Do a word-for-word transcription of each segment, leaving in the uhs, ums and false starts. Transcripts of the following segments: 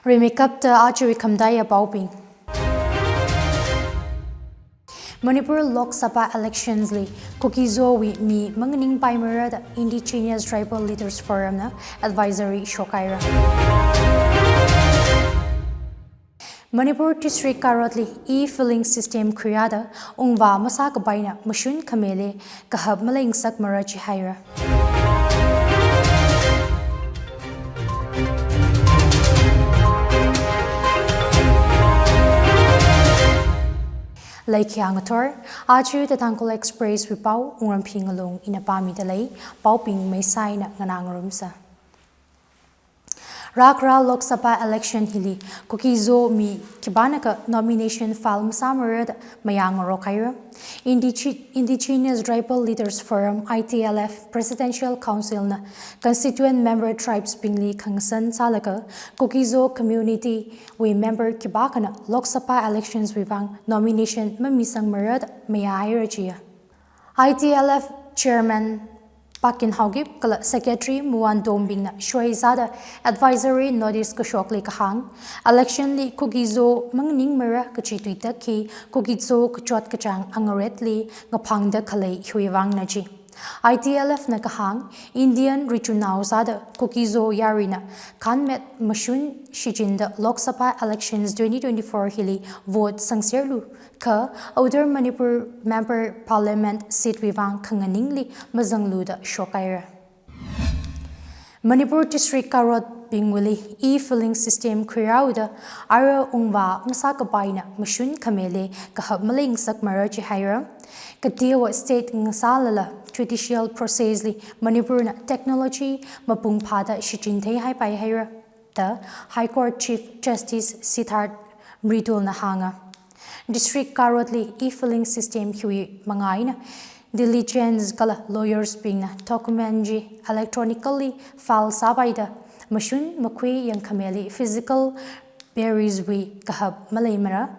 Rimeikapta ajawui khamataiya paobing. Manipur Lok Sabha elections li Kuki-Zo wui mi manganingpaimarada Indigenous Tribal Leaders Forum na advisory shokhaira. Manipur District Karotli e-filing system khuirāda ungvā masākapaina mashun khamele kahap maleingasakmara jihaira. Leikhiya ngathor, aja The Tangkhul Express wui pao Wungramphi Ngalung ina pāmida lei, paobing meisai eina nganāngarumsa. Rākhara Lok Sabha election hili Kuki-Zo mi khipānakha nomination file masāmarada mayā ngarokhaira. Indige-, Indigenous Tribal Leaders Forum, I T L F, Presidential Council na constituent member tribes bingli khangasan sālaga Kuki-Zo community wui member khipākhana Lok Sabha elections wui vang nomination mamisangmarada mayāhaira jiya. I T L F Chairman Pakin Haokip kala Secretary Muan Tombingna shoisāda advisory notice kashokli kahāng, election li Kuki-Zo manganingmara kachi tuitak hi Kuki-Zo kachot kachāng angaretli ngaphangda khalei hiwui vangna ji. I T L F na kahāng, Indian richunao sāda Kuki-Zo yarina khanmet mashun shichinda Lok Sabha elections twenty twenty-four hili vote sangserlu kha Outer Manipur Member Parliament seat wui vang khanganingli mazanglu da shokhaira. Manipur District Karotbingwuili e-filing system khuirāuda ara ungvā masākapaina mashun khamele kahap maleingasakmara jihaira. Kateowa state ngasālala judicial process li Manipurna technology mapung phāda shichin theihaipai haira da High Court Chief Justice Siddharth Mridulna hānga. District Karotli e-filing system hiwui manga eina diligence kala lawyers bingna document chi electronically file sāpaida mashun makhui yangkhameli physical barriers wui kahap maleimara.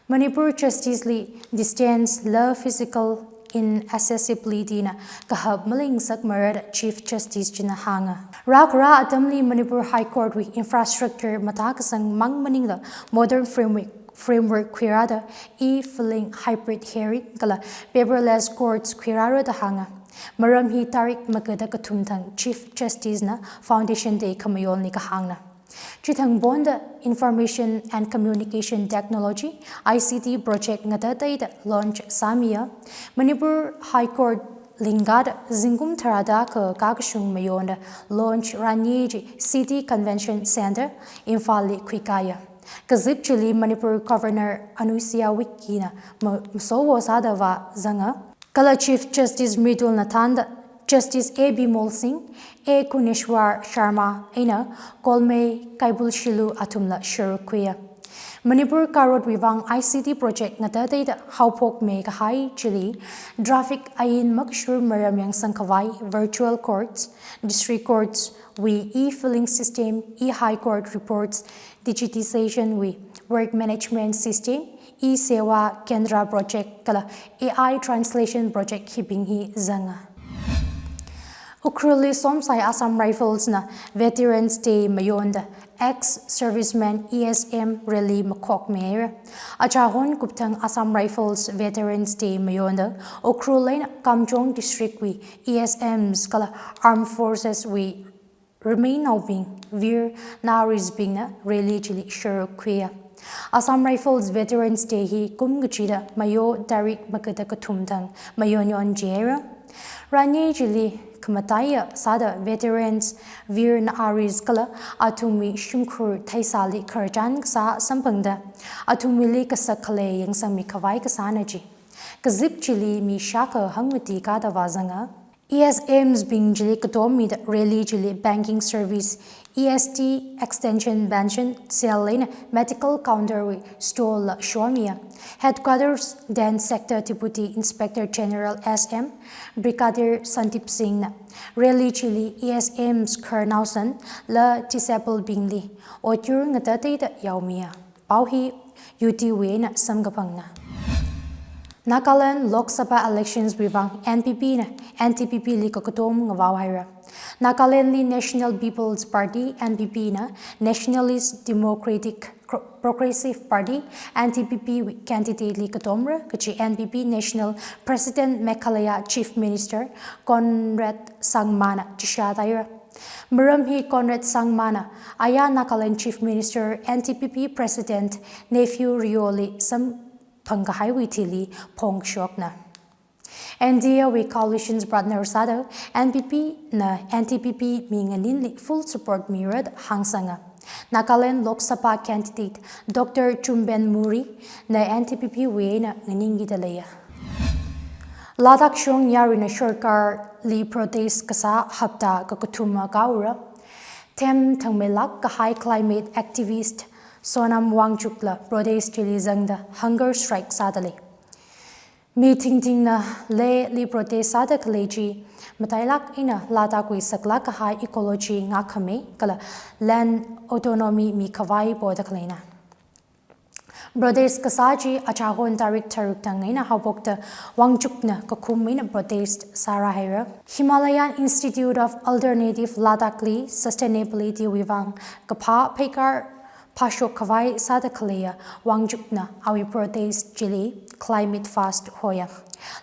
Manipur Justice li distance la physical inaccessibility na kahap maleingasakmara da Chief Justice china hānga. Rākhara atamli Manipur High Court wui infrastructure mathākasang mang maningla modern framework, framework khuirāda e-filing, hybrid hearing kala paperless courts khuirāra da hānga. Maram hi tarik magada kathum thang Chief Justice na Foundation Day khamayonli kahāngna. Chithang ponda Information and Communication Technology, I C T project ngatateida launch sāmiya. Manipur High Court lingkada zingkum tharāda kakā kashung mayonda launch ranye chi City Convention Centre, Imphal li khuikāya. Kazip chili Manipur Governor Anusuiya Uikey na ma-, masowo sāda vāzanga. Kala Chief Justice Mridul na thānda Justice A B Molsing, A Guneshwar Sharma eina Kolmei Kaibulshilu athumla sharuk khuiya. Manipur Karotwui vang I C T project ngatateida haophokmi kahai chili traffic ain makashur maram yangsang khavai virtual courts, district courts wui e-filing system, e-High Court reports, digitization wui work management system, e-Seva Kendra project kala A I translation project hibing hi zanga. Ukhrulli somsai Assam Rifles na Veterans Day mayonda ex-serviceman E S M rally makhokmira. Achahon kupthang Assam Rifles Veterans Day mayonda Ukhrul eina Kamjong District wui E S Ms kala Armed Forces wui remain naobing, Veer Naris bingna rally chili sharuk khuiya. Assam Rifles Veterans Day hi kum kachida mayo tarik magada kathum thang mayonyon jera. Ranye chili khamataiya sāda veterans Veer Naris kala athumwui shimkhur theisāli khararchan kasā samphangda athumwuili kasak khalei yangsangmi khavai kasāna ji. Kazip chili mi shākha hangmati kada vāzanga. E S Ms bing chili katommida rally chili Banking Service, E S T Extension Pension Cell eina Medical Counter wui stall la shomiya. Headquarters then Sector Deputy Inspector General S M Brigadier Sandip Singh na rally chili E S Ms khararnaosan la disabled bingli otyur ngatateida yaomiya. Pao hi U T V eina samkaphangna. Nagaland Lok Sabha elections wui vang N P P na N D P P li kakatom ngavao haira. Nagaland li National People's Party, N P P na Nationalist Democratic Pro-, Progressive Party, N D P P wui candidate li katomra kachi N P P National President Meghalaya Chief Minister Conrad Sangma na chishat haira. Maram hi Conrad Sangma na aya Nagaland Chief Minister N D P P President Neiphiu Rio li samphang kahaiwui thili phongshokna. N D A wui coalition partner sāda N P P na N D P P mi nganinli full support mira da hāngsanga. Nagaland Lok Sabha candidate Doctor Chumben Murry na N D P P wui eina nganingkida leiya. Ladakh shong yaruina sarkarli protest kasā hapta kakathuma kaura. Them thangmeilāk kahai climate activist Sonam Wangchuk la protest chili zangda hunger strike sāda lei. Mi thingthingna Leh li protest sāda khalei chi matailāk eina Ladakh wui saklāk kahai ecology ngakkhamei kala land autonomy mikhavai poda khaleina. Protest kasā chi achahon tarik tharuk thang eina haophokta Wangchuk na kakhum eina protest sāra haira. Himalayan Institute of Alternative Ladakh li sustainability wui vang kaphā pheikar phāshok khavai sāda khaleiya Wangchuk na awui protest chili climate fast hoya.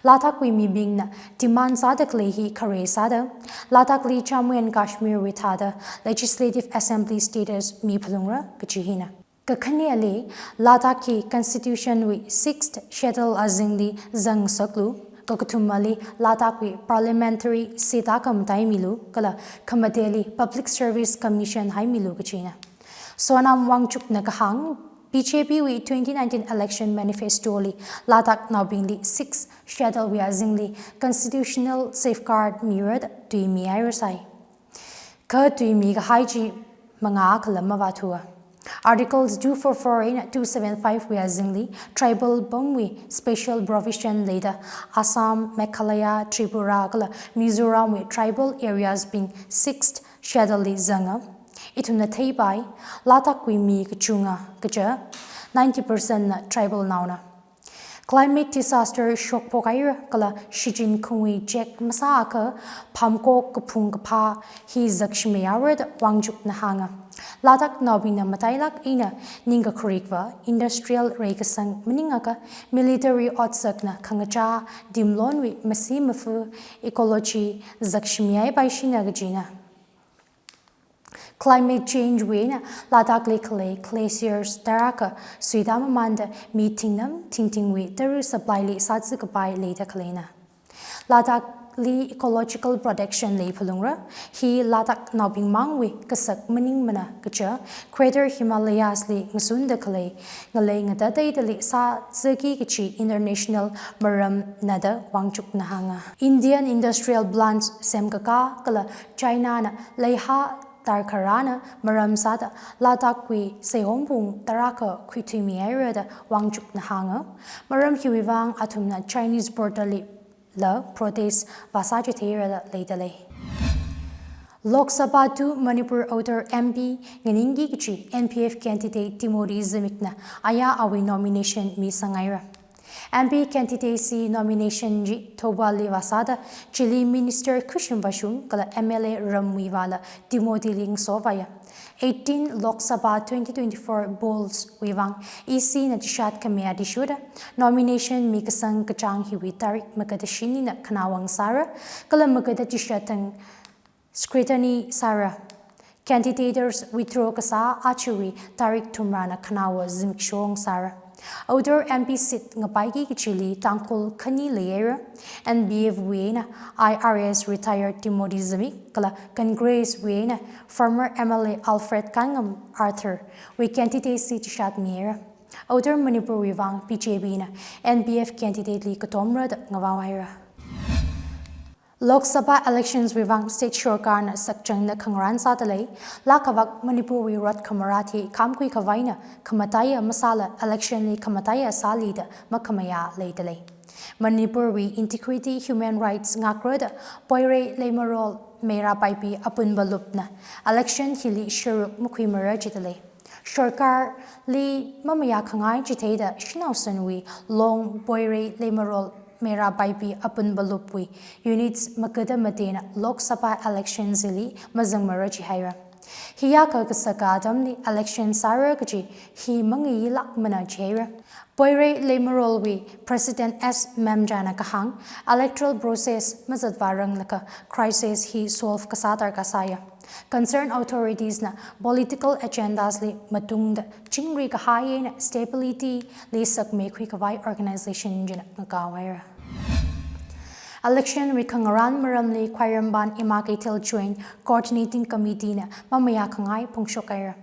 Ladakh wui mibingna demand sāda khalei hi khare sāda Ladakh li Jammu and Kashmir wui thāda Legislative Assembly status miphalungra kachi hina. Kakhaneli Ladakh hi Constitution wui sixth schedule azingli zangsaklu, kakathumali Ladakh wui parliamentary seat akha mataimilu kala khamateli Public Service Commission haimilu kachina. Sonam Wangchuk na kahāng, B J P wui twenty nineteen election manifesto li Ladakh naobingli sixth schedule wui azingli constitutional safeguard mira da tuimi haira sai. Kha tuimi kahai chi manga khala mavāthua. Articles two four four eina two seven five wui azingli tribal pamwui special provision leida Assam, Meghalaya, Tripura kala Mizoram wui tribal areas bing sixth schedule li zanga. Ithumna theipai, Ladakh wui mi kachunga kaja ninety percent na tribal naona. Climate disaster shokphok haira kala shichin khungwui chek masākha phamkok kaphung kaphā hi zakshimei haora da Wangchuk na hānga. Ladakh naobingna matailāk eina ningkakhurik va industrial reikasang maningakha military otsakna khangachā dimlonwui masi mafu ecology zakshimihaipaishina kachina. Climate change wui eina Ladakh li khalei glaciers tarākha suida mamanda mi thingnam thingthingwui tara supply li sāzi kapai leida khaleina. Ladakh li ecological protection leiphalungra, hi Ladakh naobing mangwui kasak maningmana kaja Greater Himalayas li ngasunda khalei ngalei ngatateidali sāzaki kachi international maramna da Wangchuk na hānga. Indian industrial plants semkakā kala China na leiha tarkharāna maram sāda Ladakh wui seihomphung tarākha khuithuimi haira da Wangchuk na hānga. Maram hiwui vang athumna Chinese border li la protest vāsā chitheira da leida lei. Lok Sabha to Manipur outer M P nganingki kachi N P F candidate Timothy Zimik na aya awui nomination misang haira. M P candidacy nomination chi Thoubal li vāsāda chili minister khuishim vāshung kala M L A ramwui vāla Timothy li ngasovāya. Eighteen Lok Sabha twenty twenty-four polls wui vang E C na chishat khami athishurda nomination mikasang kachāng hiwui tarik magada shinina khanāwui vang sāra, kala magada chishat thang scrutiny sāra. Candidates withdraw kasā achuwui tarik thumrana khanāwui zimiksho sāra. Outer M P seat ngapaiki kachili Tangkhul khani leihaira, N P F wui eina I R A S retired Timothy Zimik kala Congress wui eina former M L A Alfred Kanngam Arthur wui candidacy chishat mihaira. Outer Manipur wui vang B J P na N P F candidate li katomra da ngavao haira. Lok Sabha elections wui vang state sorkarna sakchangda khangarān sāda lei, laa khavak Manipur wui rot khamarat hi khamkhui khavaina khamataiya masāla election li khamataiya sāli da makhamayā leida lei. Manipur wui integrity human rights ngakra da Poirei Leimarol Meira Paipi Apunba Lupna election hili sharuk makhuimara jida lei. Sorkar li mamayā khangai chitheida shanao sanwui long Poirei Leimarol Meira Baipi Apunba Lupwui units makada matena Lok Sabha election chili mazangmara jihaira. Hiyākha kasaka atamli election sāra kaji hi mangayilākmana jihaira. Poirei Leimarolwui President S Memjana kahāng, electoral process mazatvāranglakha crisis hi solve kasā darkar sāya. Concerned authorities na political agendas li matungda chingri kahai eina stability li sakmeikhui khavai organization china ngakaohaira. Election wui khangarān maramli Khwairamband Ima Keithel Joint Coordinating Committee na mamayā khangai phongshokhaira.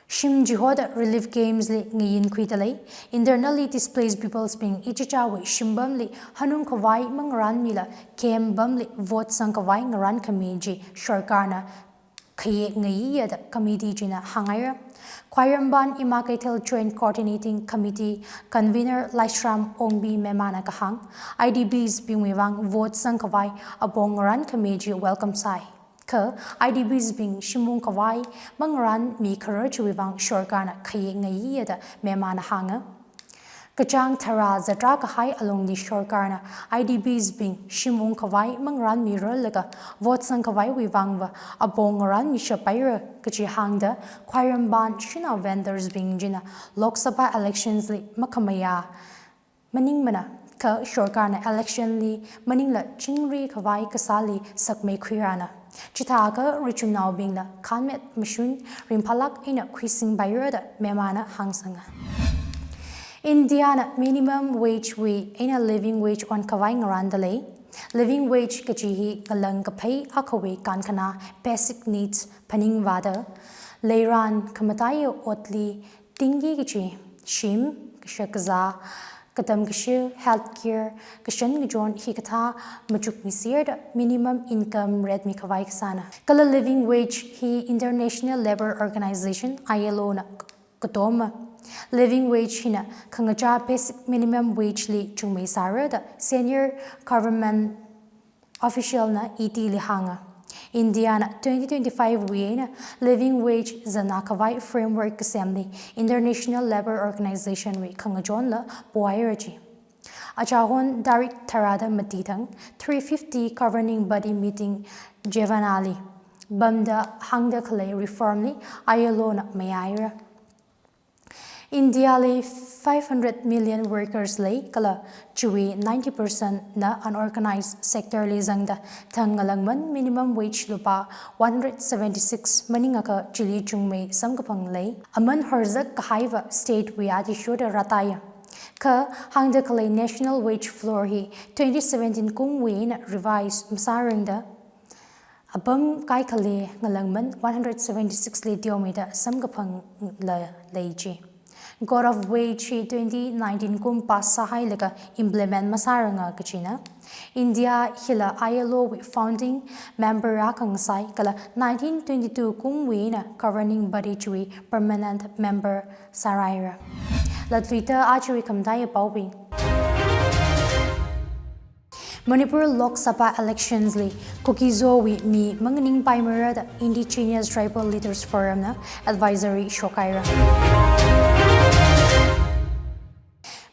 Shim chihoda relief camps li ngayinkhuida lei, internally displaced peoples bing ichichāwui shimpamli hanung khavai mangarānmila camp pamli vote sangkhavai ngarānkhami chi sorkarna khayek ngayiyada committee china hānghaira. Khwairamband Ima Keithel Joint Coordinating Committee Convener Laishram Ongbi Memana kahāng, I D Ps bingwui vang vote sangkhavai apong ngarānkhami chi welcome sāi. Kha I D Ps bing shim ungkhavai mangarānmi kharar chiwui vang sorkarna khayek ngayiyada Memana hānga. Kachāng tharā zatrā kahai alungli sorkarna I D Ps bing shim ungkhavai mangarānmirarlaga vote sangkhavaiwui vangva apong ngarānmi shapaira kaji hāngda Khwairamband shanao vendors bing china Lok Sabha elections li makhamayā maningmana, kha sorkarna election li maningla chingri khavai kasāli sakmeikhuirana. Chithākha richumnaobingna khanmet mashun ringphālāk eina khuisingpaira da Memana hāngsanga. India na minimum wage wui eina living wage onkhavai ngarānda lei. Living wage kaji hi ngalang kaphei akhawui kankhana basic needs phaningvāda, leiran khamataiya otli tingki kachi, shim, kashakazā, katam kashi, healthcare, kashan kachon hikathā machukmiserda minimum income rate mikhavai kasāna. Kala living wage hi International Labour Organization, I L O na katoma. Living wage hina khangachā basic minimum wage li chungmeisāra da senior government official na E T li hānga. India na twenty twenty-five wui eina living wage zana khavai framework kasemli International Labour Organization wui khangachonla pohaira ji. Achahon tarik tharāda mati thang three fifty governing body meeting Geneva li pamda hāngda khalei reform li I L O na mayāhaira. India li five hundred million workers lei, kala chiwui ninety percent na unorganized sector li zangda thang ngalangman minimum wage lupā one hundred seventy-six maningakha chili chungmei samkaphang lei. Aman horzak kahaiva state wui athishurda rātaiya. Kha hāngda khalei national wage floor hi twenty seventeen kumwui eina revise masārangda apam kaikhali ngalangman one hundred seventy-six li teomeida samkaphangla lei ji. Code of Wage hi twenty nineteen kum pass sāhailaga implement masāranga kajina. India hila I L O wui founding member akha ngasai kala nineteen twenty-two kumwui eina governing body chiwui permanent member sāhaira. Latluida ajawui khamataiya paobing. Manipur Lok Sabha elections li Kuki-Zo wui mi manganingpaimara da Indigenous Tribal Leaders Forum na advisory shokhaira.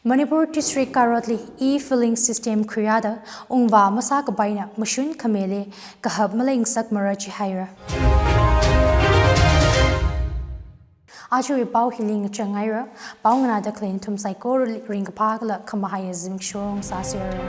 Manipur District Karot li e-filing system khuirāda ungvā masākapaina mashun khamele kahap maleingasakmara jihaira. Ajawui pao hili ngachanghaira, pao nganāda khalei nathum saikorali ringkaphā kala khamahaiya zimiksho sāseranu.